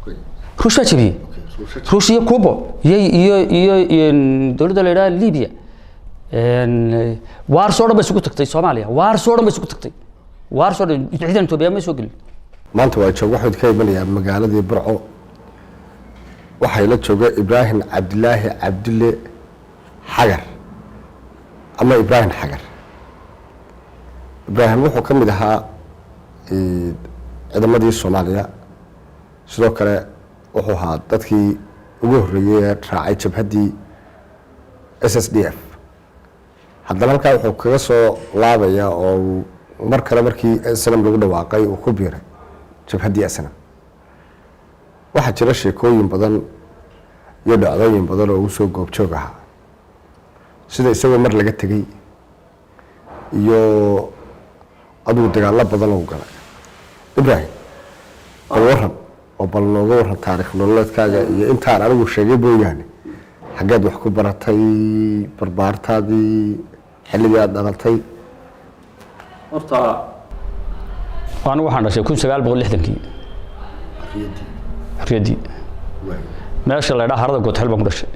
Ruush baa jabiyey, Ruush iyo Cuba iyo dowladda la yidhaha Libya. Warsaw dhan bay isugu tagtay Soomaaliya, Warsaw dhan bay isugu tagtay, Warsaw dhan ciidan Etoobiya may soo gelin. Maanta waa joog, waxuu ka imanayaa magaaladii Burco. Waxay la jooga Ibraahim Cabdilaahi Cabdille Xagar ama Ibraahim Xagar. Ibraahim wuxuu ka mid ahaa ciidamadii Soomaaliya. Sidoo kale wuxuu ahaa dadkii ugu horreeyey ee raacay jabhaddii SSDF. Haddana halkaa wuxuu kaga soo laabaya oo uu mar kale, markii SNM lagu dhawaaqay, uu ku biiray jabhaddii SNM. Waxaa jira sheekooyin badan iyo dhacdooyin badan oo uu soo goobjoog ahaa, sida isagoo mar laga tegey iyo adigu dagaallo badan uu galay. Ibraahim, bal waran oo bal nooga waran taarikh nololeedkaaga iyo intaan anigu sheegay mooyaane. Xaggeed wax ku baratay, barbaartaadii, xilligii aad dhalatay? Horta anigu waxaan dhashay 1960-kii, xorriyaddii. Meesha la idhaha Harada Goodxel baan ku dhashay.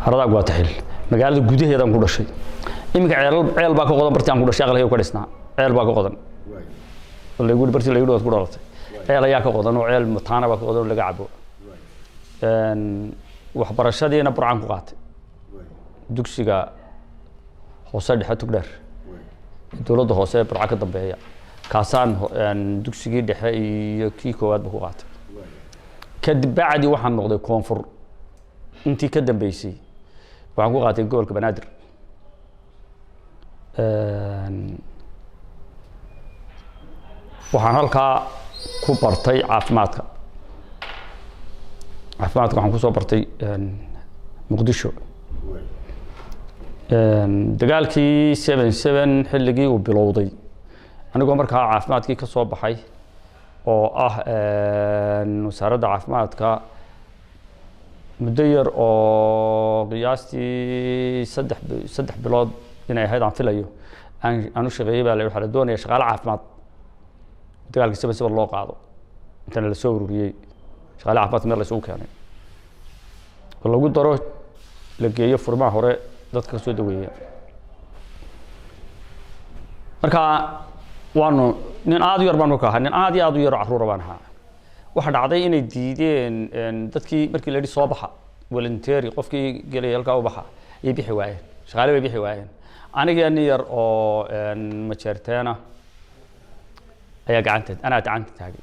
Harada Goodxel magaalada gudaheedaan ku dhashay. Iminka ceel ceel baa ka qodan bartii aan ku dhashay, aqalkayga ka dhisnaa ceel baa ka qodan. Lagu bartii lagu dhawaad ku dhalatay ceel ayaa ka qodan, oo ceel mataana baa ka qodan oo laga cabo. Waxbarashadiina Burcaan ku qaatay, dugsiga hoose dhexe Tugdheer, dowladda hoose ee Burca ka dambeeya. Kaasaan dugsigii dhexe iyo kii koowaadba ku qaatay. Kadib bacdi waxaan noqday koonfur. Intii ka dambeysay waxaan ku qaatay gobolka Banaadir. Waxaan halkaa ku bartay caafimaadka. Caafimaadka waxaan kusoo bartay Muqdisho. Dagaalkii 7-7 xilligii uu bilowday, anigoo markaa caafimaadkii ka soo baxay oo ah wasaaradda caafimaadka muddo yar oo qiyaastii 3 bilood inay ahayd aan filayo aan u shaqeeyey, baa la waxaa la doonaya shaqaale caafimaad dagaalkii 7-7 loo qaado. Intana la soo ururiyey shaqaale caafimaadka, meel la isugu keenay oo lagu daro, la geeyo furmaha hore dadka ka soo daweeya. Marka waanu nin aada u yar baan marka ahaa, nin aad iyo aad u yar oo carruura baan ahaa. Waxaa dhacday inay diideen dadkii markii la yidhi soo baxa, voluntary qofkii gelaya halkaa u baxa, ayay bixi waayeen, shaqaale bay bixi waayeen. Aniga nin yar oo Majeerteena ayaa gacanta, anaa gacanta taagay.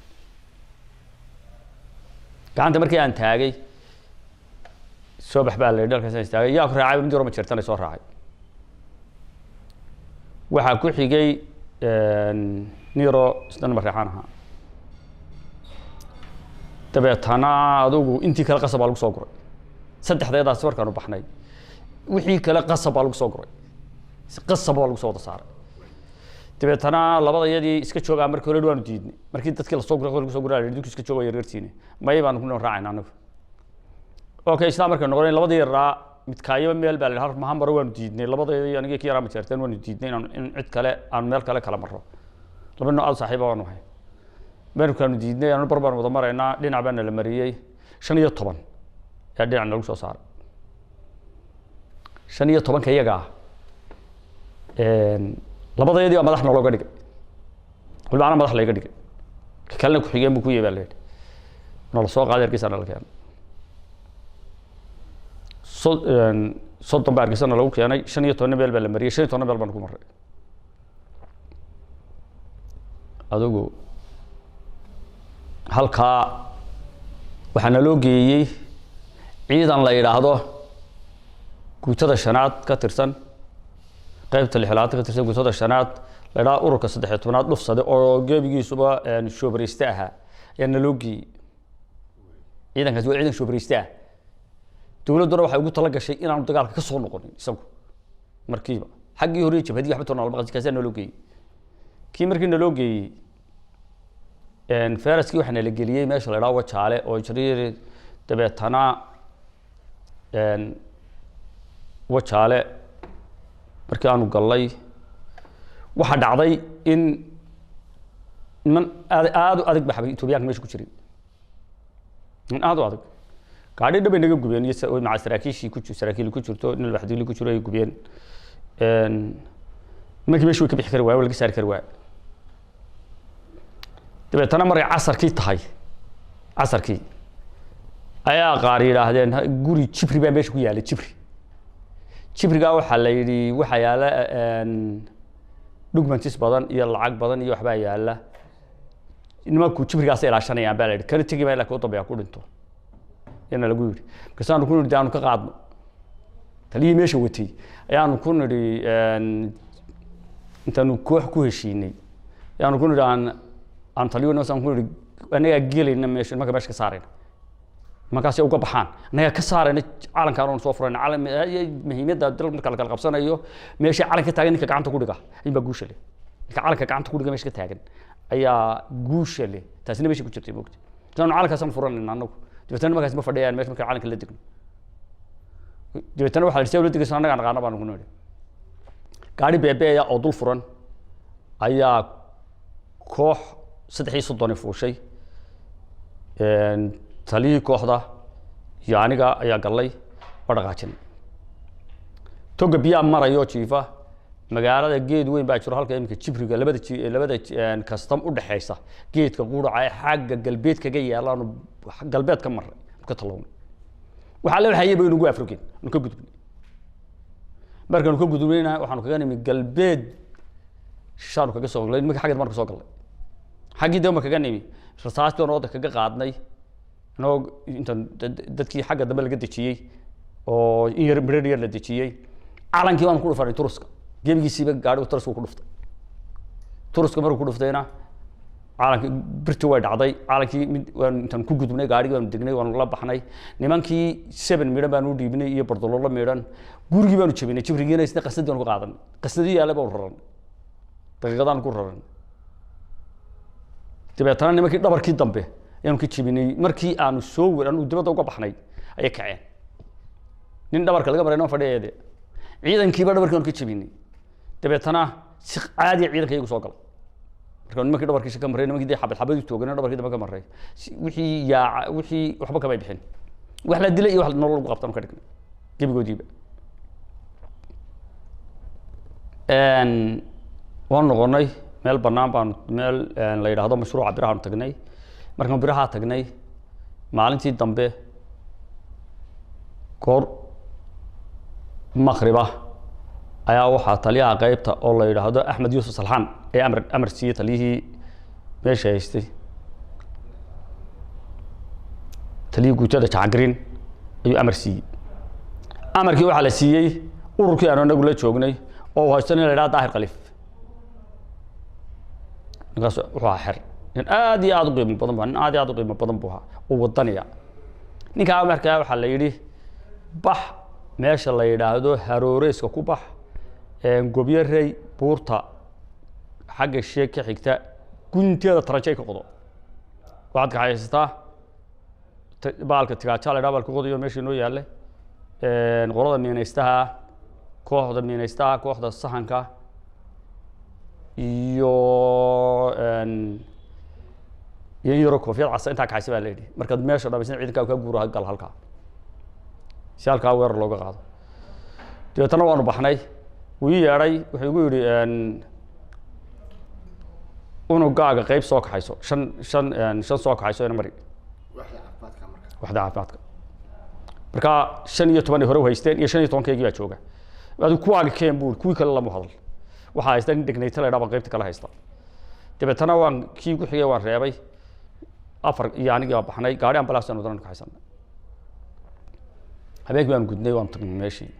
Gacanta markii aan taagay, soo bax baa la yidhi. Halkaas aan istaagay, yaa ku raacay? Mid yaroo Majeertana soo raacay. Waxaa ku xigay nin yaroo isna Mareexaan ahaa. Dabeetana adugu intii kale qasab baa lagu soo guray. Saddexdeedaas markaanu baxnay, wixii kale qasab baa lagu soo guray, si qasab baa lagu soo wada saaray. Dabeetana labada iyadii iska joogaa markii hore waanu diidnay. Markii dadkii lasoo guray, lagu soo guray, la yidhi, iska jooga yaryartiine, may baanu ku raacayna anagu. Okay, isla markay noqoneen labadii yaraa midkaayaba meel baa la yidhi hal maro, waanu diidnay. Labadayadii, anigii kii yaraa Majeerteen, waanu diidnay inaan in cid kale aan meel kale kala maro. Laba nin aad saaxiiba waanu ahay. Markaanu diidnay, anu bar baan wada maraynaa, dhinac baa nala mariyey. 15 ayaa dhinac nalagu soo saaray. 15-ka iyaga ah labadayadii baa madax nalooga dhigay, waliba anaa madax layga dhigay, ka kalena ku-xigeen buu ku yahay baa la yidhi. Nala soo qaaday, Hargeysa nala keenay. 30 baa Hargeysa nalagu keenay, 15-na meel baa la mariyey, 15-na meel baan ku marray. Adigu halkaa waxaa naloo geeyey ciidan la yidhaahdo guutada shanaad ka tirsan, qaybta lixlaatan ka tirsan, guutada shanaad la yidhahdo, ururka 13-aad dhufsade, oo gebigiisuba shoobareyste ahaa ayaa naloo geeyey. Ciidankaasi waa ciidan shoobareyste ah. Dowladduna waxay ugu tala gashay inaanu dagaalka ka soo noqonin isagu markiiba. Xaggii hore jabhadii waxba toona lama qabsin. Kaasaa naloo geeyey. Kii markii naloo geeyey, feraskii waxaa nala geliyey meesha la idhaho Wajaale oo jariir. Dabeetana Wajaale markii aanu gallay, waxaa dhacday in Niman aad aad u adag ba xabay Etoobiyaanka meesha ku jiray, niman aad u adag. Gaadhi dhan bay naga gubeen iyo maca saraakiishii ku saraakiil ku jirto, nin albaxdiili ku jiro ay gubeen. Nimankii meesha way ka bixi kari waay, waa laga saari kari waay. Dabeetana markay casarkii tahay, casarkii ayaa qaar yidhaahdeen guri jibri baa meesha ku yaalay. Jibri, jibrigaa waxaa la yidhi waxaa yaala documents badan iyo lacag badan iyo waxbaa yaala. Nimanku jibrigaasay ilaashanayaan baa la yidhi, kana tegi maa ilaa ka u dambeeya ku dhinto yana lagu yidhi. Markaasaanu ku nidhi aanu ka qaadno. Taliyihii meesha watay ayaanu ku nidhi, intaanu koox ku heshiinay ayaanu ku nidhi aan taliyo aan ku nidhi annagaa gelayna meesha, nimanka meesha ka saarayna, nimankaasi uga baxaan annagaa ka saarayna, calankaan oon soo furayna. Calan muhiimadda dal marka la kala qabsanayo, meesha calanka ka taagan ninka gacanta ku dhiga in baa guusha leh. Ninka calanka gacanta ku dhiga meesha ka taagan ayaa guusha leh. Taasina meesha ku jirtay moogta. Saanu calankaasaan furanayna annagu. Dabeetana nimankaasi ma fadhiyaan meesha marka calanka la degno. Dabeetana waxaa la yidhi la degayso annagaa naqaana baanu ku nidhi. Gaari beebeeya oo dul furan ayaa koox 33 fuushay. Taliyihii kooxda iyo aniga ayaa gallay, waa dhaqaajinay. Toga biyaa marayo jiifa magaalada, geed weyn baa jiro halka iminka jibriga labada kastam u dhexeysa, geedka quraca ee xagga galbeed kaga yaalaanu galbeed ka marray, ka talownay. Waxaa la waxayay bay nagu afrogeen, nu ka gudubnay. Markaanu ka gudubnayna waxaanu kaga nimi galbeed shaanu kaga soo gallay. Nimanka xagga dambe ka soo gallay, xaggii dambe kaga nimi, rasaastii oon ooda kaga qaadnay anagoo intaan dadkii xagga dambe laga dejiyey oo in yar midho yar la dejiyey. Calankii baanu ku dhufanay turuska, gebigiisiiba gaadhigu turusku ku dhuftay. Turuska markuu ku dhuftayna calankii birti way dhacday. Calankii mid waanu intaan ku gudubnay gaadhigii baanu degnay, waanu la baxnay. Nimankii 7 midhan baanu u dhiibnay iyo bardololo midhan. Gurigii baanu jabinay, jibrigiina isna qasnadii baanu ka qaadanay. Qasnadii yaallay baanu raranay, daqiiqadaan ku raranay. Dabeetana nimankii dhabarkii dambe ayaanu ka jebinay. Markii aanu soo wer anugu dibadda uga baxnay ayay kaceen. Nin dhabarka laga maray noo fadhiyeede, ciidankiiba dhabarkii aanu ka jebinay. Dabeetana si caadiya ciidanka iyagu soo galay. Marka nimankii dhabarkiisa ka marray, nimankii dee xabad xabad u tooganay dhabarkii dambe ka marray, wixii yaaca wixii waxba kamay bixin. Wax la dilay iyo wax nolol lagu qabtaan ka dhignay gebigoodiiba. Waan noqonay meel bannaan baanu, meel la yidhaahdo mashruuca birahaanu tagnay. Markaan birahaa tagnay maalintii dambe goor maqriba ayaa waxaa taliyaha qeybta oo la yidhaahdo Axmed Yuusuf Salxaan ee amar siiyey taliyihii meesha haystay, taliyihii guutada Jacagrin ayuu amar siiyey. Amarkii waxaa la siiyey ururkii aanu anagu la joognay oo uu haysto nin la yidhahdo Daahir Khaliif. Ninkaas wuxuu ahaa xer nin aad iyo aad u qiimo badan bu, nin aad iyo aad u qiimo badan buu ahaa oo wadaniya. Ninkaa markaa waxaa la yidhi bax meesha la yidhaahdo Harooreyska ku bax, Gobyarey buurta xagga sheeg ka xigta gunteeda taranjay ka qodo. Waxaad kaxaysataa baalka tigaaja la yidhaha, baalka qodayo meesha inoo yaalle, qolada miinaystaha, kooxda miinaystaha, kooxda sahanka iyo iyo in yaroo koofiyad casa intaa kaxaysa baa la yidhi. Markaad meesha dhamaysan ciidankaa kaa guura gal halkaa si halkaa weerar looga qaado. Dabeetana waanu baxnay. Wuu ii yeedhay, wuxuu igu yidhi unugaaga qeyb soo kaxayso, shan soo kaxayso ina mari waxda caafimaadka. Marka 15 ay hore u haysteen iyo 15-kaygii baa jooga. Adigu kuwaaga keen buu, kuwii kale lama hadal. Waxaa haysta nin dhegnayta la yidhaha baan qaybta kale haysta. Dabeetana waan kii ku xigay waan reebay, afar iyo anigii baa baxnay. Gaari ambalaas aan wadana kaxaysanay. Habeenkii baan gudnay, waan tagnay meeshii.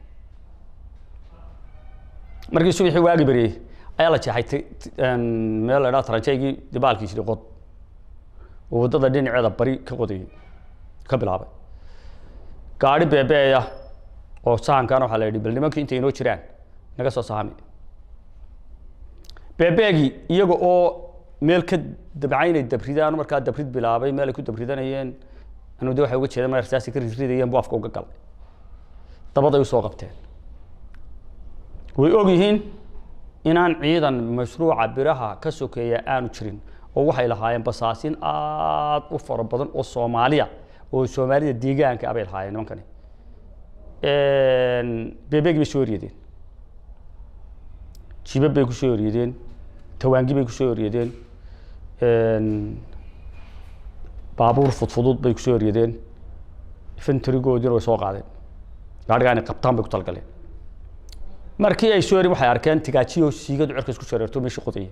Markii subaxii waagi beriyey ayaa la jeexay meel la idhaha taranjaygii dibaalkii jiray qod oo waddada dhinaceeda bari ka qodayay ka bilaabay. Gaari beebeeya oo sahankaana waxaa la yidhi bal nimankii intay inoo jiraan naga soo sahami. Beebeegii iyaga oo meel ka dabcaynay dabridaan, markaa dabrid bilaabay meel ay ku dabridanayeen, anu de waxay uga jeedeen mar rasaasi ka ridridayeen buu afka uga galay. Dabaday usoo qabteen. Way og yihiin inaan ciidan mashruuca biraha ka sokeeya aanu jirin Oo waxay lahaayeen basaasin aad u fara badan oo Soomaaliya oo Soomaalida deegaanka ah bay lahaayeen nimankani. Bebeegi bay soo eryadeen, jibab bay ku soo eryadeen, tawaangi bay ku soo eryadeen, baabuur fudfudud bay ku soo eryadeen. Infanterigoodiina way soo qaadeen, gaadhigaa inay qabtaan bay ku talagaleen. Markii ay soo erin, waxay arkeen tigaajiyo siigadu cirka isku shareerto, meeshii qodaya.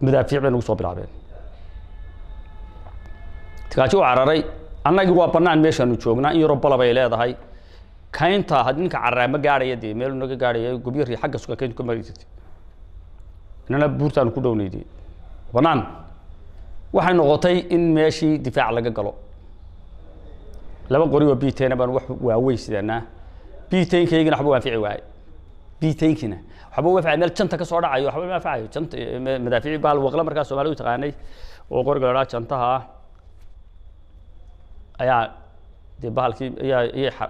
Madaafiic bay nagu soo bilaabeen. Tigaaji u cararay, annagii waa bannaan meeshaanu joognaa, in yaroo balab ay leedahay kaynta. Had ninka cararaa ma gaadhaya dee, meel naga gaadhaya gobyari xagga suga kayntu ka mari jirtay, inana buurtaanu ku dhownayde bannaan. Waxay noqotay in meeshii difaac laga galo. Laba qori oo B10 baan wax waaweyn sidanaa. B10-kaygina waxba waan fici waaye, B10-kina waxba waa fici, meel janta ka soo dhacayo waxba ma anfacayo. Janta madaafiic baal waqla markaa Soomaalidu u taqaanay oo qoriga la dhaha jantaha ah ayaa dee bahalkii ayaa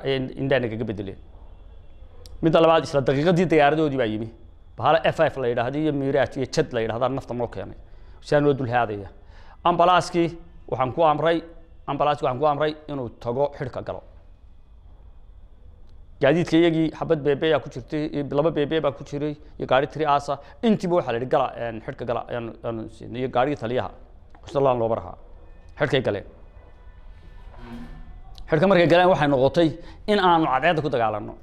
ayay indhaha nagaga bedeleen. Midda labaad, isla daqiiqadii diyaaradoodii baa yimi. Bahala F5 la yidhaahdo iyo Mirage iyo Jad la yidhahdaa nafta noo keenay, sidaa noo dulhaadaya. Ambalaaskii waxaan ku amray inuu tago xidhka galo. Gaadiidka iyagii xabad beebe ayaa ku jirtay iyo laba beebe baa ku jiray iyo gaari tri aasa. Intiiba waxaa la yidhi gala xidhka gala ayaanu siinay, iyo gaarigii taliyaha isna laan looba rahaa. Xidhkay galeen. Xidhka markay galeen, waxay noqotay in aanu cadceedda ku dagaalanno.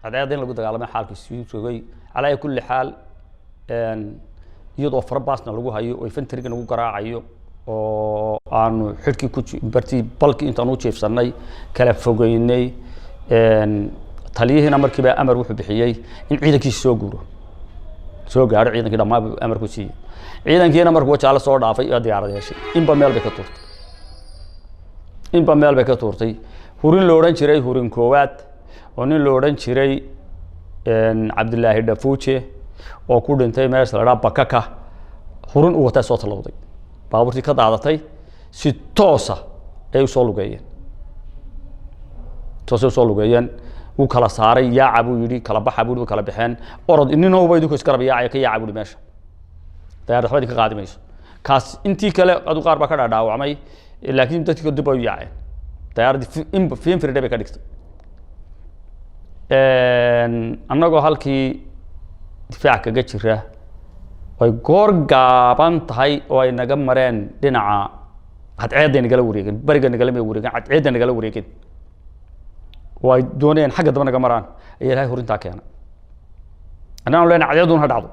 Cadceedda in lagu dagaalamo xaalkii sii rogay. Calaa kulli xaal, iyadoo farabaasna lagu hayo oo infanteriga nagu garaacayo oo aanu xidhkii ku bartii balkii intaan u jiifsanay kala fogeynay, taliyihiina markiiba amar wuxuu bixiyey in ciidankiisa soo guuro, soo gaadho. Ciidankii dhammaan buu amar ku siiyey. Ciidankiina markuu Wajaale soo dhaafay ayaa diyaarad heshay. Inba meel bay ka tuurtay, inba meel bay ka tuurtay. Hurin la odhan jiray hurin koowaad oo nin la odhan jiray Cabdilaahi Dhafuuje oo ku dhintay meesha la dhaha Bakaka, hurin uu wataa soo talowday. Baabuurtii ka daadatay si toosa ayay usoo lugeeyeen, toosay usoo lugeeyeen. Wuu kala saaray, yaaca buu yidhi, kala baxa buu yidhi, way kala baxeen. Orod ninowba idinku isgarab yaacaya, ka yaaca buu yidhi meesha, diyaarad waxba idinka qaadi mayso. Kaas intii kale adu qaar baa ka dhaadhaawacmay, laakiin dadkii dib bay u yaaceen. Diyaaraddii finfridhe bay ka dhigtay. Annagoo halkii difaac kaga jira, ay goor gaaban tahay oo ay naga mareen dhinaca cadceedday nagala wareegeen, bariga nagala wareegeen, cadceedda nagala wareegeen oo ay doonayeen xagga daba naga maraan, ayaa Ilahay hurintaa keenay. Annaanu leenahay cadceeddun ha dhacdo,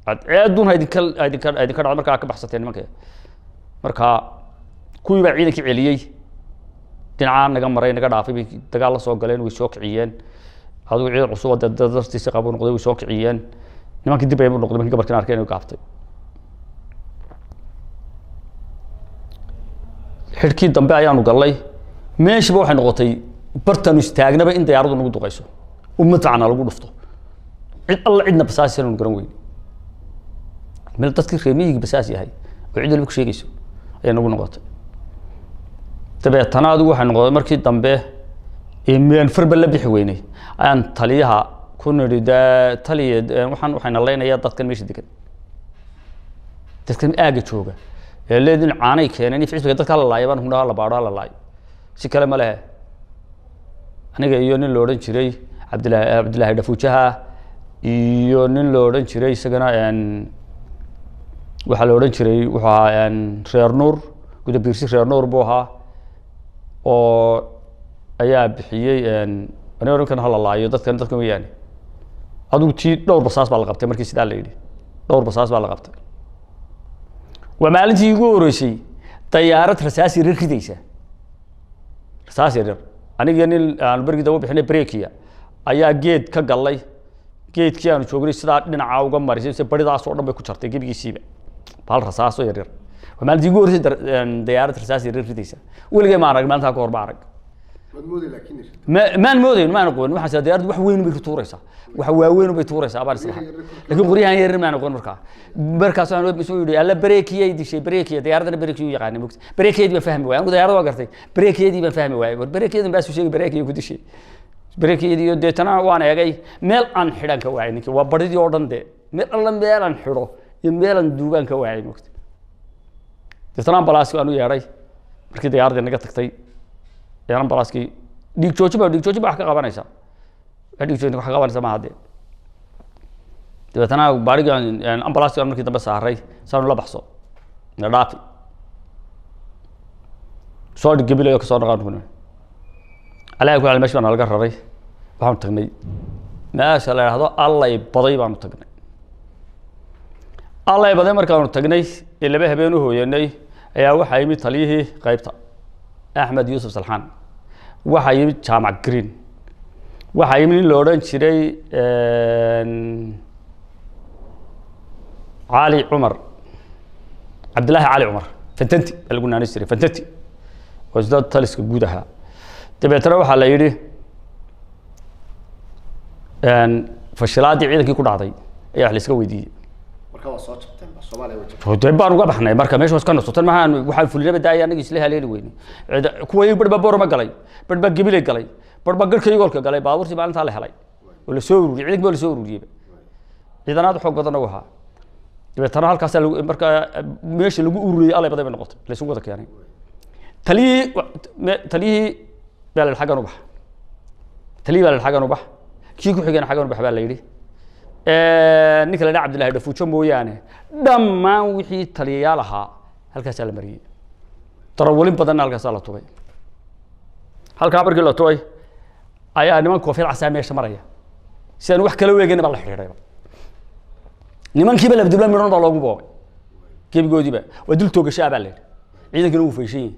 cadceeddun ha idinka idinka idinka dhacdo. Markaa ka baxsateen nimanka. Marka kuwii baa ciidankii celiyey, dhinacaa naga maray, naga dhaafay bay dagaal la soo galeen, way soo kiciyeen. Adigu ciidan cusub oo dee dartiisa qabu noqday, way soo kiciyeen nimankii. Dib bay u noqday markii gabarkin arkeen inuu gaabtay. Xidhkii dambe ayaanu gallay. Meeshiiba waxay noqotay bartaanu istaagnaba in diyaaradu nagu duqayso, umadfacna lagu dhufto, cid alla cidna basaas aanu garan weyne. Meel dadkii reer miyiga basaas yahay oo cid walba ku sheegayso ayay nagu noqotay. Dabeetana adigu waxay noqotay markii dambe ee meen farba la bixi weynay ayaan taliyaha ku nidhi, dee taliya, waxaan waxayna leynayaa dadkan meesha degan, dadkan aagga jooga ee leedin caanay keeneen iyo ficilka dadka hala laayo baan ku hala baadho, hala laayo, si kale ma lehe. Aniga iyo nin la odhan jiray Cabdillaahi Dhafuujaha iyo nin la odhan jiray isagana waxaa la odhan jiray wuxuu ahaa Reer Nuur Gudabiirsi, Reer Nuur buu ahaa oo ayaa bixiyey aniga ninkan hala laayo dadkan, dadkan weeyaane. Adigu tii dhowr basaas baa la qabtay. Markii sidaa la yidhi, dhowr basaas baa la qabtay. Waa maalintii igu horeysay dayaarad rasaas yaryar ridaysa, rasaas yaryar. Aniga nin aanu berigii daba bixinay brekia ayaa geed ka gallay. Geedkii aanu joognay sidaa dhinaca uga marisay, se baridaas oo dhan bay ku jartay gebigiisiiba bahal rasaaso yaryar. Waa maalintii igu horeysay dayaarad rasaas yaryar ridaysa. Weligay ma arag, maalintaa ka hor ma arag. Ma maan moodayn, maan aqoonin. Waxaan sidaa diyaaraddu wax weyn bay tuuraysaa, wax waaweyn bay tuuraysaa baan islahaa, laakiin qoryahan yaryar maan aqoon. Markaa markaas waxaan isu yidhi, alla bareekiyay dishay, bareekiya diyaaradana bareekiyu yaqaanay mogta. Bareekiyadii baan fahmi waayay anigu. Diyaaradda waa gartay, bareekiyadii baan fahmi waayay. War bareekiyadan baa suu sheegay, bareekiya ku dishay bareekiyadii. Iyo deetana waan eegay, meel aan xidhan ka waayay ninkii, waa baridii oo dhan dee, meel alla meel aan xidho Iyo meelan duubaan ka waayay mogta. Deetana ambalaaskii aan u yeedhay markii diyaaradii naga tagtay, ee ambalaaskii dhiig joojin baa, dhiig joojin baa wax ka qabanaysa, wax dhiig joojin wax ka qabanaysa maaha dee. Dabeetana baarigii ambalaaskii aan markii dambe saaray, saanu la baxso na dhaafi, soo dhig gabilayo, kasoo dhaqaan ku calaa ku meesha baa nalaga raray. Waxaanu tagnay meesha la idhaahdo Allay Baday baanu tagnay. Allay Baday markaanu tagnay ee 2 habeen u hooyanay, ayaa waxaa yimid taliyihii qaybta Axmed Yuusuf Salxaan, waxaa yimid Jaamac Green, waxaa yimid nin la odhan jiray Cali Cumar, Cabdillaahi Cali Cumar Fantanti baa lagu naanay jiray, Fantanti oo isla taliska guud ahaa. Dabeetana waxaa la yidhi fashilaadii ciidankii ku dhacday ayaa wax la iska weydiiyey. Marka waa soo jabteen ba Soomaaliya way jabteen? Dee baan uga baxnay marka meesha was ka nasotan maxaan waxaan fulinaba daaya annaga isla haleeli weyne. Kuwa iyagu barh baa Boorama galay, barh baa Gabiley galay, barh baa Garhka Igoolka galay. Baabuurtii maalintaa la helay oo la soo ururiyey, ciidanki baa la soo ururiyeyba, ciidan aad u xoog badanna u ahaa. Dabeetana halkaasaa lagu markaa meesha lagu ururiyey Allay Baday bay noqotay, la isugu wada keenay. Taliyihii baa la yidhi xaggan u bax, taliyihii baa la yidhi xaggan u bax, kii ku xigayna xaggan u bax baa la yidhi. Ninka la dhaha Cabdillahi Dhafuujo mooyaane dhammaan wixii taliyayaal ahaa halkaasaa la mariyey, darawalin badanna halkaasaa la tubay. Halkaa markii la tubay ayaa niman koofiyad casaa meesha maraya, sidaan wax kala weegana baa la xidhiidhayba. Nimankiiba labdibla midhan baa loogu boobay gebigoodiiba, waa dil toogashaa baa la yidhi. Ciidankina wuu fayshan yahay,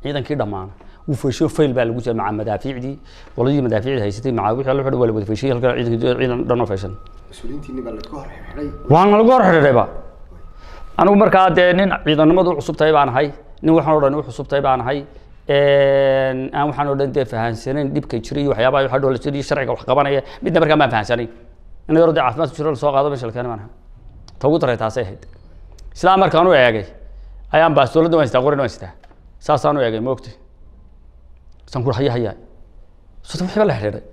ciidankii dhammaana wuu fayshayo, fayl baa lagu jira maca madaafiicdii, qoladii madaafiicda haysatay maca wixii alla xidhay waa la wada fayshay halkaa, ciidankii ciidan dhan oo fayshan. Mas-uuliyiintiinni baa laga hor xidhay? Waana lagu hor xidhiidhayba. Anigu markaa dee nin ciidannimadu u cusub tahay baan ahay, nin waxaan o dhan u cusub tahay baan ahay, aan waxaan o dhan dee fahansanayn dhibka jira iyo waxyaabaha waxa dhoola jira iyo sharciga wax qabanaya midna markaa maan fahansanayn. In yaro dee caafimaadku jiro lasoo qaado meesha la keenay baan ahay. Ta ugu daray taasay ahayd. Sidaa markaan u eegay ayaan baastooladda waan sitaa, qorina waan sitaa, saasaan u eegay maogtay, saan ku haya haya sota wixii baa la xidhiidhay,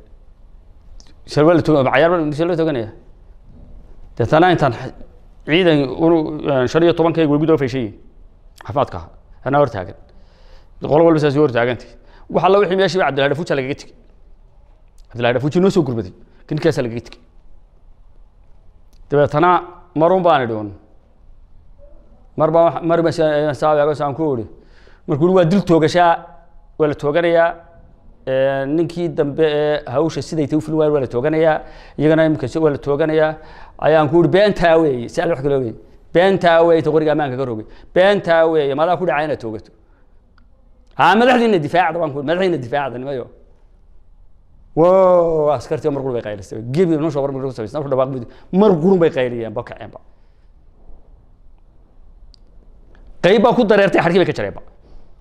shalwa la togan cayaar baa la toganaya. Deetana intaan ciidan unu 15kayga way gudaha fayshan yihiin caafimaadka ahaa, anaa hor taagan, qolo walba saas hor taagantay. Wax alla wixii meeshii baa Cabdillahi Dhafuuja lagaga tegey. Cabdillahi Dhafuuji noo soo gurmaday, ninkaasaa lagaga tegey. Dabeetana marun baan idhi un mar baan mar baan saa eego, saan ku idhi markuu yidhi waa dil toogashaa, waa la tooganayaa ninkii dambe ee hawsha siday tay u fulin waayo, waa la tooganayaa iyagana imika waa la tooganayaa, ayaan ku idhi beentaa weeye, si alle wax kale ogey, beentaa weeye, ta qoriga ammaanka ka rogay beentaa weeye, madaa ku dhacay inaad toogato haa, madaxdiina difaacda baan ku idhi, madaxdiina difaacda nimayo. Wo askartii mar qurun bay qaylisay, gebi nosha mar ku samaysan markuu dhawaaq mid mar qurun bay qayliyeen ba kaceen ba, qayb baa ku dareertay, xadhkii bay ka jareen ba,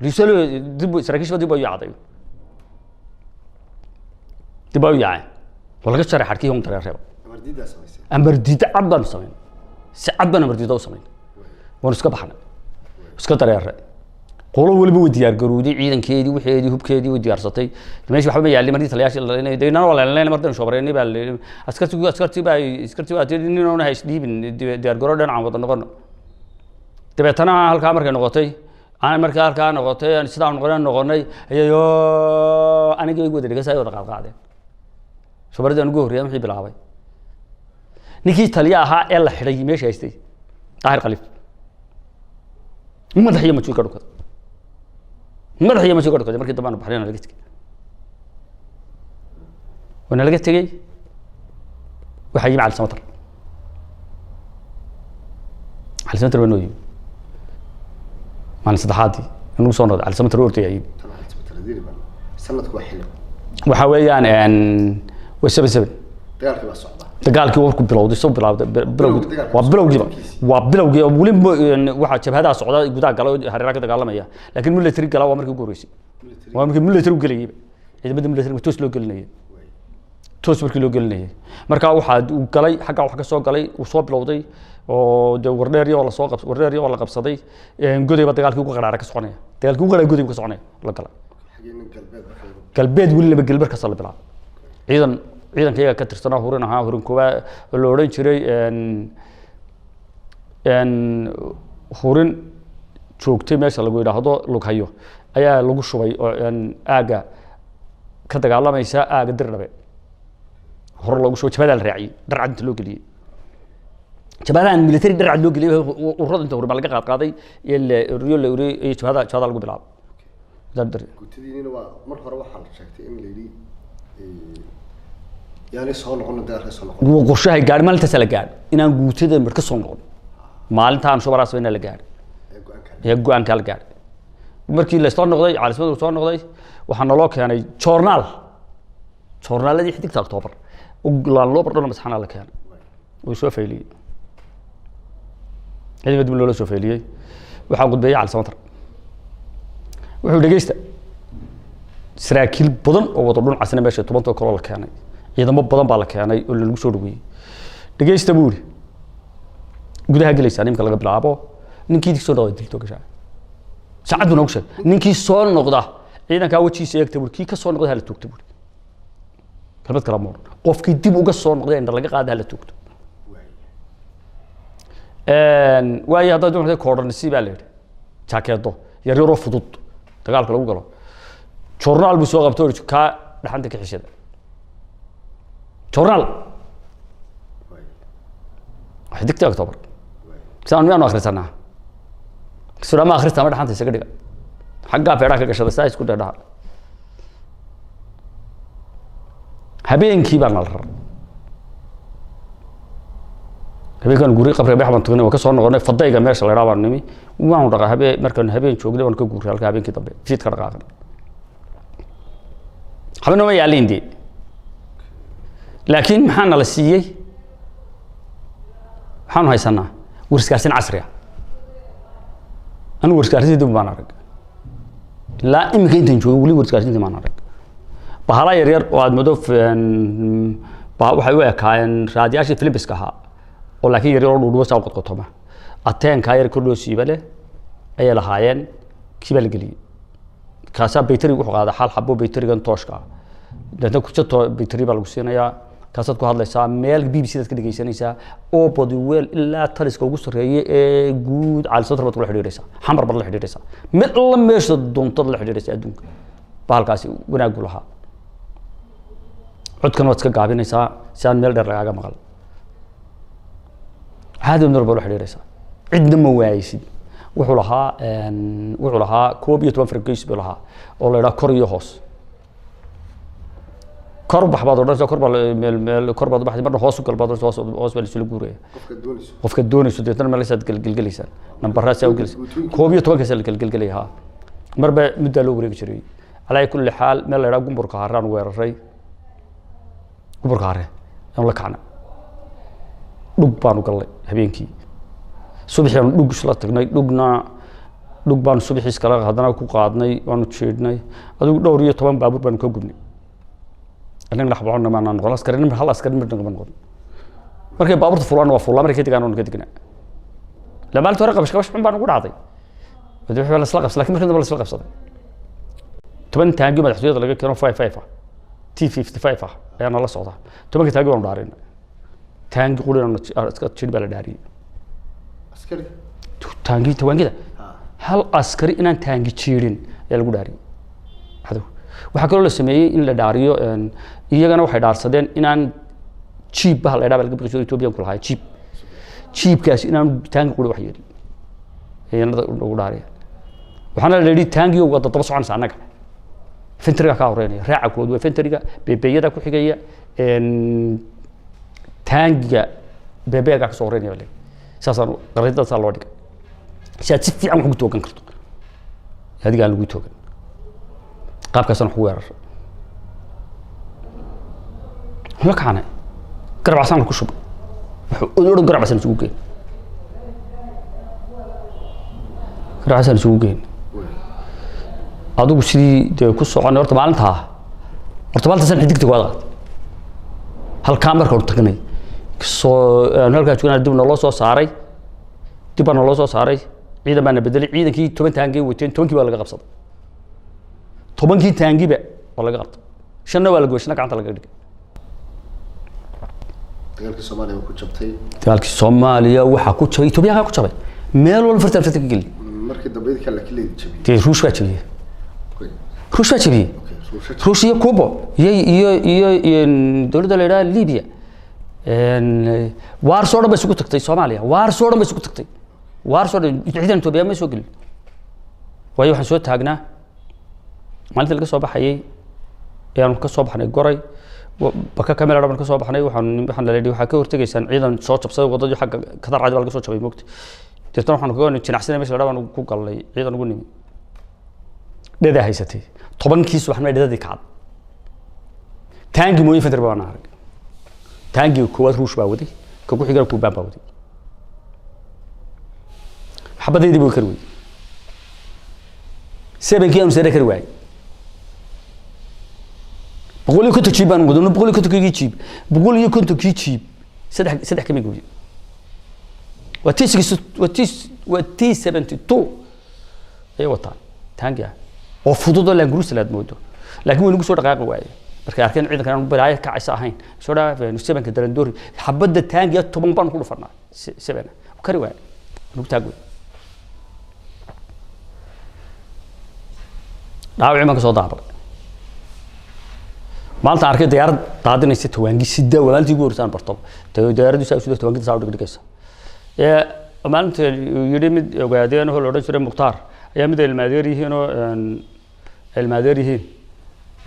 risalo dib saraakiishba dib baa u yaacday, dib baa u yaaceen, waa laga jaray xadhkii un dareerayba. Amardiidaa samaysay? Amar diida cad baanu samayn, si cad baan amar diida u samayn. Waanu iska baxnay, iska dareeray, qolo waliba way diyaar garowday, ciidankeedii wixeedii hubkeedii way diyaarsatay. Meeshii waxba ma yaalin markii taliyaashii la leynay, dee inana waa la leynay, mardan shoobareynay baa la leynay, askartii askartii baa askartii baa tiri ninoona ha isdhiibin, diyaar garow dhinacan wada noqono. Dabeetana halkaa markay noqotay, aan markaa halkaa noqotay aan sidaa noqonay noqonay ayay anigii igu wada dhegeysa ay wada qaadqaadeen shoobaradii aan ugu horreeyay. Wixii bilaabay ninkii taliya ahaa ee la xidhay meesha haystay Daahir Khaliif, madax iyo majuul ka dhukaday, madax iyo majuul ka dhukaday. Markii dambe aanu baxnay laga tegey, waana laga tegey. Waxaa yimi Cali Samatar, Cali Samatar baa noo yimi maalin saddexaadii inagu soo noqday. Cali Samatar oo ordaya yimi. Tan waxaad baan sanadku waa xilli Waxaa weeyaan waa 77. Dagaalkii baa socda. Dagaalkii warku bilowday soo bilowday bilowgii. Dagaalka waa bilowgiiba. Bilowgiisii. Waa bilowgii oo weli waxaa jabhadaha socda gudaha gala oo hareeraha ka dagaalamaya, laakiin military gala waa markii ugu horreysay, waa markii military u gelayayba, ciidamada military toos loo gelinayay, toos markii loo gelinayay. Marka waxaa uu galay xaggaa wax ka soo galay, uu soo bilowday oo dee Wardheer oo lasoo qabs, Wardheer oo la qabsaday, Godayba dagaalkii ugu qaraara ka soconaya, dagaalkii ugu qaraara Goday buu ka soconaya la galay. Xageena galbeed marka lagu Galbeed weli lama gelin, markasta la bilaabo. Ciidan ciidanka iyaga ka tirsanaa hurin ahaa, hurin koobaa oo la odhan jiray Hurin joogtay meesha lagu yidhaahdo Lughayo ayaa lagu shubay oo aagga ka dagaalamaysa aagga Dirdhabe hore loogu shubay. Jabhadaa la raaciyey, dharcad inta loo geliyey, jabhadahan military dharcad loo geliyey, ururada inta hore baa laga qaad qaaday iyo la ururiyo, la ururiyey iyo jabhada lagu bilaabo. Gutadiinina waa mar hore waxaa la sheegtay in la yidhi yaanay soo noqon, dagaalka soo noqon. Wuu qorshahay gaadhi maalintaasa la gaadhi inaan guutada mar ka soo noqon, maalintaan shubaraas inaa la gaadhi ee go-aanka ee go-aankaa la gaadhay. Markii la soo noqday, caalismadu soo noqday, waxaa naloo keenay joornaal, joornaaladii Xidigta Octoobar laan loo bardhona masaxanaa la keenay. Wuu soo fayliyey ciidanka, dib loola soo fayliyey. Waxaa gudbeeyey Cali Samatar, wuxuu dhegeysta saraakiil badan oo wada dhuncasna meesha tobantoo kaloo la keenay, ciidamo badan baa la keenay oo lagu soo dhaweeyey. Dhegeysta buu yidhi, gudaha gelaysaa nimka laga bilaabo, ninkii soo noqda dilto gashaa. Saacad buu noogu sheegay, ninkii soo noqda ciidankaa wejigiisa eegta buuri, kii ka soo noqda hala toogta buuri. Kelmad kala ma odhan, qofkii dib uga soo noqda indha laga qaada hala toogto. Waayo haddaad doonaysa koodhanisi baa la yidhi, jaakeedo yaryaroo fudud dagaalka lagu galo. Joornaal buu soo qabtay oo yidhi, kaa dhaxanta ka xishada joornaal Xidigta October saan miyaanu akhrisanaa sudama akhrista ama dhaxanta isaga dhiga, xaggaa feedhaha ka gashada saa isku dheedhaha. Habeenkii baa nala raray, habeenkaan guuray qabriga Bax baan tagnay, waan ka soo noqonay Fadayga meesha la yidhaha baan nimi, waanu dhaqaa habeen. Markaan habeen joognay waan ka guuray halka, habeenkii dambe fiid ka dhaqaaqnay, habeen nooma yaalin dee. Laakiin maxaa nala siiyey? Waxaanu haysanaa warskaarsin casri ah. Anigu warskaarsinta dib baan arag, ilaa iminka intaan joogay weli warskaarsinta baan arag. Bahala yar yar oo aad moodo waxay u ekaayeen raadiyaashii Philippska ahaa oo laakiin yar yar oo dhuudhuba saa u qodqotoma, ateenkaa yar kor loo siiba leh ayay lahaayeen. Kii baa la geliyey, kaasaa bayteriga wuxuu qaadaa xal xabo bayterigan tooshka ah, deetna kujato bayteri baa lagu siinayaa, kaasaad ku hadlaysaa, meel BBC daad ka dhegeysanaysaa oo bodiweel ilaa taliska ugu sarreeya ee guud Caalisadar baad kula xidhiidhaysaa, Xamar baad la xidhiidhaysaa, mid alla meesha doontad la xidhiidhaysaa adduunka. Bahalkaasi wanaagu lahaa, codkan waad iska gaabinaysaa si aan meel dheer lagaaga maqal, caadi meel baad la xidhiidhaysaa, cidna ma waaysid. Wuxuu lahaa 11 fargeys buu lahaa oo la yidhaha kor iyo hoos. Kor bax baad odhanaysaa, kor baa meel meel kor baad u baxday, marna hoos u gal baad odhanaysaa, hoos hoos baa laisula guuraya. Qofka doonayso. Qofka doonayso deetana meelkaasaad gelgelgelaysaan, nambaraasaa u gelaysa, 11kaasaa la gelgelgelaya. Ha marba muddaa loo wareegi jiray. Calaa kulli xaal meel la yidhaha Gumburka Haraan weeraray, Gumburka Hare aanu la kacnay, dhug baanu gallay habeenkii, subaxii aanu dhug isla tagnay, dhugna dhug baanu subaxii iskala haddana ku qaadnay, waanu jiidhnay, adigu dhowr iyo toban baabuur baanu ka gubnay. Annaga dhex boqonna maanaan noqon askari, hal askari midna kama noqon. Markay baabuurta fulaan waa fuulaa, markay ka degaan waanu ka degnaa. La maalinta hore qabash qabash xun baa nagu dhacday. Wadi wixii baa la isla qabsaday, lakin markii dambe la isla qabsaday. 10 taangi madaxtooyada laga keeno 5 5 ah, T 55 ah ayaa nala socda. 10ka taangi waanu dhaarinay, taangi qurina iska jir baa la dhaariyey. Askari. Taangi tawaangida hal askari inaan taangi jiirin ayaa lagu dhaariyey cadow. Waxaa kaloo la sameeyey in la dhaariyo iyagana waxay dhaarsadeen inaan jiib bahal la idhaha baa laga baqi jiray Ethiopian ku lahaa jiib, jiibkaasi inaan taangi quri wax yeelin ciidanada ugu dhaariya. Waxaana la yidhi taangiyo waa daba soconaysa, annaga fentriga kaa horeynaya, raaca kood waa fentriga, beebeyada ku xigaya, taangiga beebeega kasoo horeynaya baa la yidhi. Saasaan qariidadaasaa loo dhigay si aad si fiican wax ugu toogan karto, adiga aan lagu toogan. Qaabkaasaan wax ugu weeraray, la kacnay, garab casaan ku shubay, wuxuu odhan garab casaan isugu geyn, garab casaan isugu geyn. Adigu sidii dee ku soconay horta maalintaa, horta maalintaasaan xidigta kuwaad qaatay halkaa marka hor tagnay soo aanu halkaa joognaa, dib naloo soo saaray, dib baa naloo soo saaray, ciidan baa na bedelay. Ciidankii 10 taangay wateen, 10kii baa laga qabsaday, 10kii taangiba waa laga qabtay, shanna waa la gooyay, shanna gacanta laga dhigay. Dagaalkii Soomaaliya ku jabtay. Dagaalkii Soomaaliya waxaa ku jabay Itoobiyaankaa ku jabay, meel walba farta farta ka geli. Markii dambe idinka laakiin la idin jabiyey. Dee Ruush baa jabiyey. Ruush baa jabiyey. Okay. Ruush iyo Cuba iyo dowladda la yidhaha Libya, Warsaw dhan bay isugu tagtay Soomaaliya. Warsaw dhan bay isugu tagtay, Warsaw dhan ciidan Itoobiya ma soo gelin. Waayo, waxaan soo taagnaa maalinta laga soo baxayay ee aanu ka soo baxnay Goray, baka kamela dhan baan ka soo baxnay. Waxaan la yidhi waxaa ka hortegaysaan ciidan soo jabsaday waddadii xagga Kadar Cadi baa laga soo jabay, moogta. Deetana waxaanu kaga jinacsanay meesha la dhaha baan ku galnay, ciidan ugu nimi, dhadaa haysatay. 10-kii subaxnimo dhadadii kacad, taangi mooye infantry baan arag. Taangiga koowaad Ruush baa waday, ka ku xigana Kuubaan baa waday. Xabadeydii buu kari weyey, sebenkii aanu sare kari waayey. 150 jiib baan wadano, 150-kii jiib, 150-kii jiib saddex kama gooyo. Waa T six, waa T, waa T-72 ayay wataan, taangi ah oo fudud oo Land Cruiser aad moodo, laakiin way nagu soo dhaqaaqi waaye markay arkeen ciidankan aan balaayo kacaysa ahayn. Soo dhaafeen sebenka darandoori, xabadda taangiga 10 baan ku dhufanaa seben kari waaye, nagu taag wey. Dhaawacii baan ka soo daabalay. Maalinta arkay diyaarad daadinaysa tawaangi sida, waa maalintii ugu horreysay aan barto diyaaraddu saa u sida tawaangida saa u dhigdhigaysa. Ee maalinta uu yidhi mid ogaadeen oo la odhan jiray Mukhtaar ayaa mid ay ilmaadeer yihiin oo ilmaadeer yihiin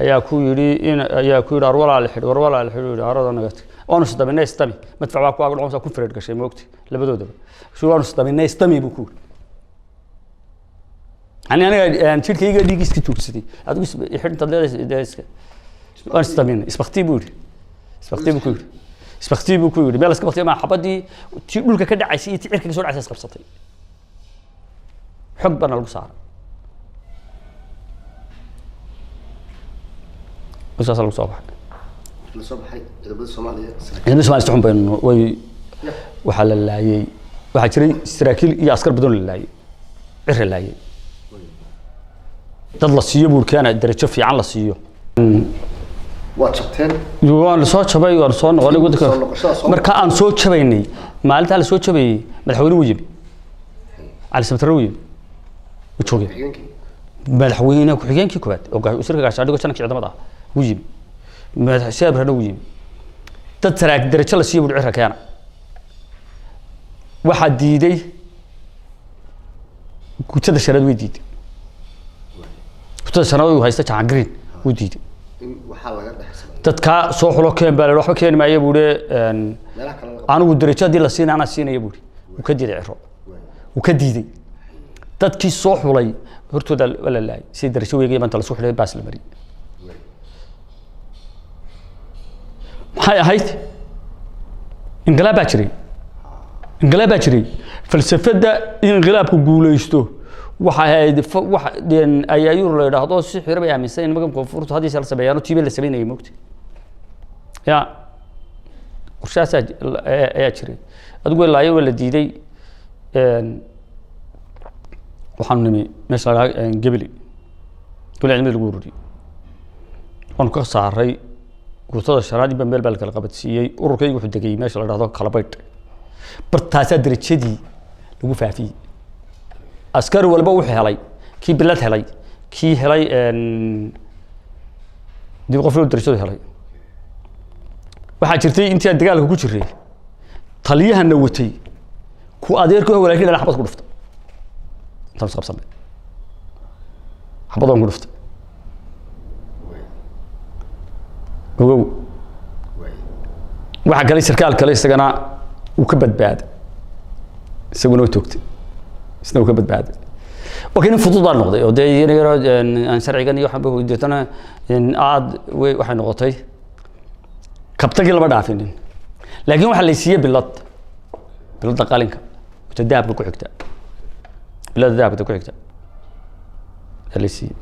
ayaa ku yidhi in ayaa ku yidhi ar walaal xidh, war walaal xidh, yidhi arada naga tag, waanu isdaminay, isdami madfac baa ku ag dhacaysa, ku fireed gashay moogti labadoodaba si, waanu isdaminay, isdami buu ku yidhi. Yani aniga jidhkayga dhiig iska joogsaday, adigu xidh intaad leedahay dee iska waan isdaminay, isbakti buu yidhi, isbakti buu ku yidhi, isbakti buu ku yidhi. Meel iska baktiya ma xabadii tii dhulka ka dhacaysay iyo tii cirka ka soo dhacaysay isqabsatay, xog baana lagu saaray, saasa lagu soo baxay. La soo baxay ciidamada Soomaaliya. Ciidamada Soomaaliya si xun baynu way. Waxaa la laayay, waxaa jiray saraakiil iyo askar badan oo la laayay, cira laayay, dad la siiyo buurkeena darajo fiican la siiyo. Waad jabteen. Waan soo jabay, waan soo noqonay waddanka. Soo noqoshada soo Marka aan soo jabaynay, maalintaa la soo jabayay, madaxweyne wuu yimi, Cali Sabtare wuu yimi, wuu joogay. Xigeenkii. Madaxweyne ku-xigeenkii koowaad oo wasiirka gaashaandhiggo jananka ciidamada ah wuu yimi, madax Siyaad wuu yimi. Dad saraak darajo la siiyo buuri cira keena, waxaa diiday gutada shanaad, way diiday gutada shanaad uu haysta Jacan Green, wuu diiday. In waxaa laga dhex sameeyay. Dadkaa soo xulo keen baa la yidhi, waxba keeni maayo buuri. Meelaha kale laga Anigu darajo haddii la siinaya anaa siinaya buuri. Wuu ka diiday Ciro, wuu ka diiday. Dadkii soo xulay hortooda waa la laayay, si darajo weegaya maanta lasoo xulay baas la mariyay. Maxay ahayd? Inqilaab baa jiray, inqilaab baa jiray. Falsafadda in inqilaabku guuleysto waxay ahayd wax ayaayuur la yidhaahdo si xiro bay aaminsan in nimankan koonfurtu haddiise la sameeyaano tiibay la samaynayay, moogta ya qorshahaasaa ayaa jiray. Adigu laayo waa la diiday. Waxaanu nimi meesha la dhahaa Gebeli, Gebeli ciidamada lagu ururiyey, waanu ka saaray guutada shanaad inba meel baa la kala qabadsiiyey. Ururkaygu wuxuu degay meesha la dhahdo Kalabaydh, bartaasaa darajadii lagu faafiyey. Askari walba wuxuu helay, kii bilad helay, kii helay dib qof loo darajadu helay. Waxaa jirtay intii aan dagaalka ku jiray taliyahana watay ku adeerku walaalkii dhala xabad ku dhuftay, intaan is qabsanay xabad waan ku dhuftay. Ogow, waxaa kale sarkaal kale isagana uu ka badbaaday, isaguna waa toogtay, isna uu ka badbaaday. Okay, nin fudud baa noqday oo dee yar yaro aan sharcigan iyo waxaan ba deetana aad way waxay noqotay kabtagii lama dhaafinin, laakiin waxaa la siiyey bilad, biladda qalinka ta dahabka ku xigta, biladda dahabka ku xigta ayaa la siiyey.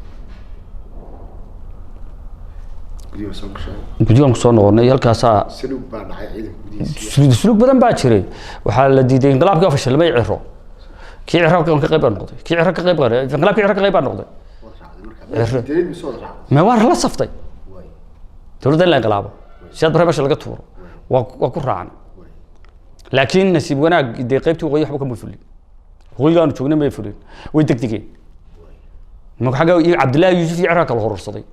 Guryaha soo gashay. Guddigaan kusoo noqonay halkaasaa. Saluug baa dhacay ciidanka gudihiisa. Suluug badan baa jiray. Waxaa la diiday inqilaabkii, waa fashilmay. Ciro kii ciro ka qayb baa noqday, kii ciro ka qayb qaaday inqilaabkii, ciro ka qayb baa noqday. Waad raacday markaa. Ciro. Diideed mise waad raacday? Ma waan la saftay Waay. dowladda in la inqilaabo, Siyaad Barre meesha laga tuuro, waa ku raacnay. Laakiin nasiib wanaag dee qaybtii waqooyi waxba kama fulin. Waqooyigaanu joognay may fulin, way degdegeen. Nimanka xagga iyo Cabdillaahi Yuusuf iyo Ciraa kala hororsaday.